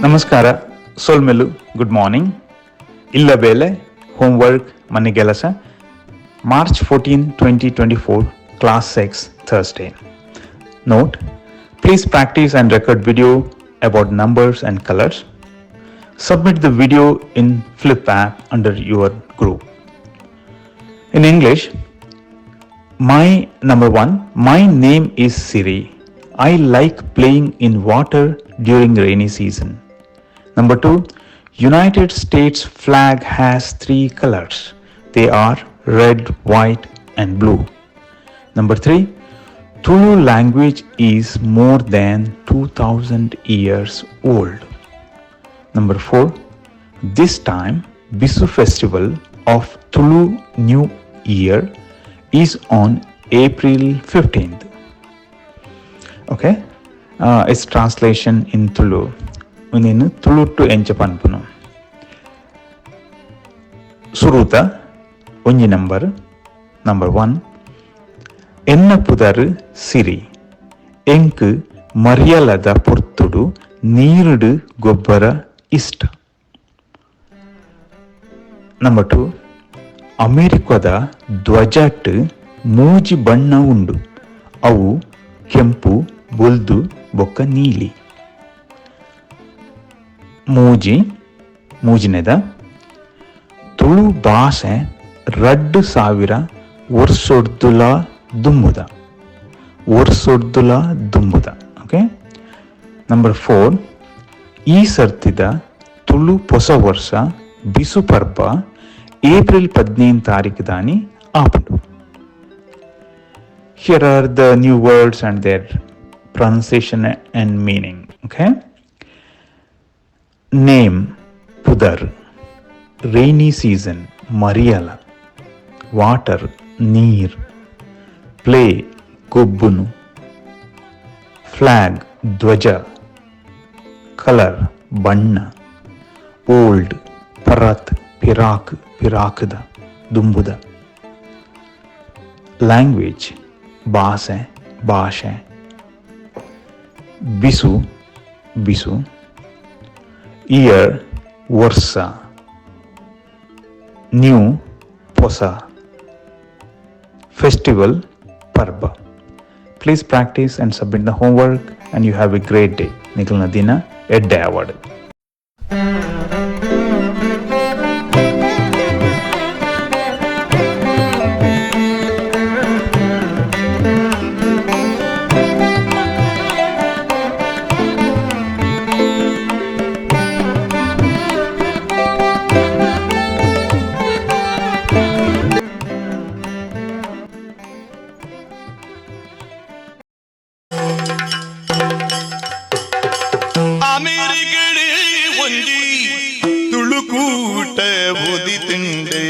ನಮಸ್ಕಾರ, ಸೊಲ್ಮೆಲು, good morning. ಇಲ್ಲ ಬೇಲೆ, ಹೋಮ್ವರ್ಕ್, ಮನೆ ಕೆಲಸ. March 14, 2024, class 6, Thursday. Note, please practice and record video about numbers and colours. Submit the video in Flip app under your group. In English, my number 1, my name is Siri. I like playing in water during rainy season. Number 2, United States flag has 3 colors. They are red, white and blue. Number 3, Tulu language is more than 2000 years old. Number 4, this time Bisu festival of Tulu New Year is on April 15th. Okay, its translation in Tulu. ಉಂದೆನ್ ತುಳುಟ್ಟು ಎಂಚ ಪನ್ಪುನು. ಸುರುತ ಒಂಜಿ number, number 1, ಎನ್ನ ಪುದರ್ ಸಿರಿ, ಎಂಕ್ ಮರಿಯಲದ ಪೊರ್ತುಡು ನೀರುಡು ಗೊಬ್ಬರ ಇಷ್ಟ. ನಂಬರ್ 2, ಅಮೆರಿಕದ ಧ್ವಜಟ್ ಮೂಜಿ ಬಣ್ಣ ಉಂಡು, ಅವು ಕೆಂಪು, ಬೊಲ್ದು ಬೊಕ್ಕ ನೀಲಿ. ಮೂಜಿ, ಮೂಜಿನೆದ, ತುಳು ಭಾಷೆ 2000 ವರ್ಷೊಡ್ದುಲ ದುಂಬುದ, ವರ್ಷೊಡ್ದುಲ ದುಂಬುದ. ಓಕೆ. ನಂಬರ್ 4, ಈ ಸರ್ತಿದ ತುಳು ಹೊಸ ವರ್ಷ ಬಿಸು ಪರ್ಬ ಏಪ್ರಿಲ್ 15 ತಾರೀಕು ದಾನಿ ಆಪುಂಡು. Here are the new words and their pronunciation and meaning. Okay. Name, ಪುದರ್. Rainy season, ಮರಿಯಲ. Water, ನೀರ್. Play, ಗೊಬ್ಬುನು. Flag, ಧ್ವಜ. Color, ಬಣ್ಣ. Old, ಪರತ್, ಪಿರಾಕ್, ಪಿರಾಕದ, ದುಂಬುದ. Language, ಬಾಸೆ, ಭಾಷೆ. ಬಿಸು, ಬಿಸು. ಇಯರ್, ವರ್ಷ. ನ್ಯೂ, ಹೊಸ. ಫೆಸ್ಟಿವಲ್, ಪರ್ಬ. Please practice and submit the homework and you have a great day. ನಿಖಲ್ನ ದಿನ ಎಡ್ಡೆ ಅವಾರ್ಡ್. ಅಮೆರಿಕಡೆ ಒಂಜಿ ತುಳುಕೂಟ ಉದಿತುಂಡೆ.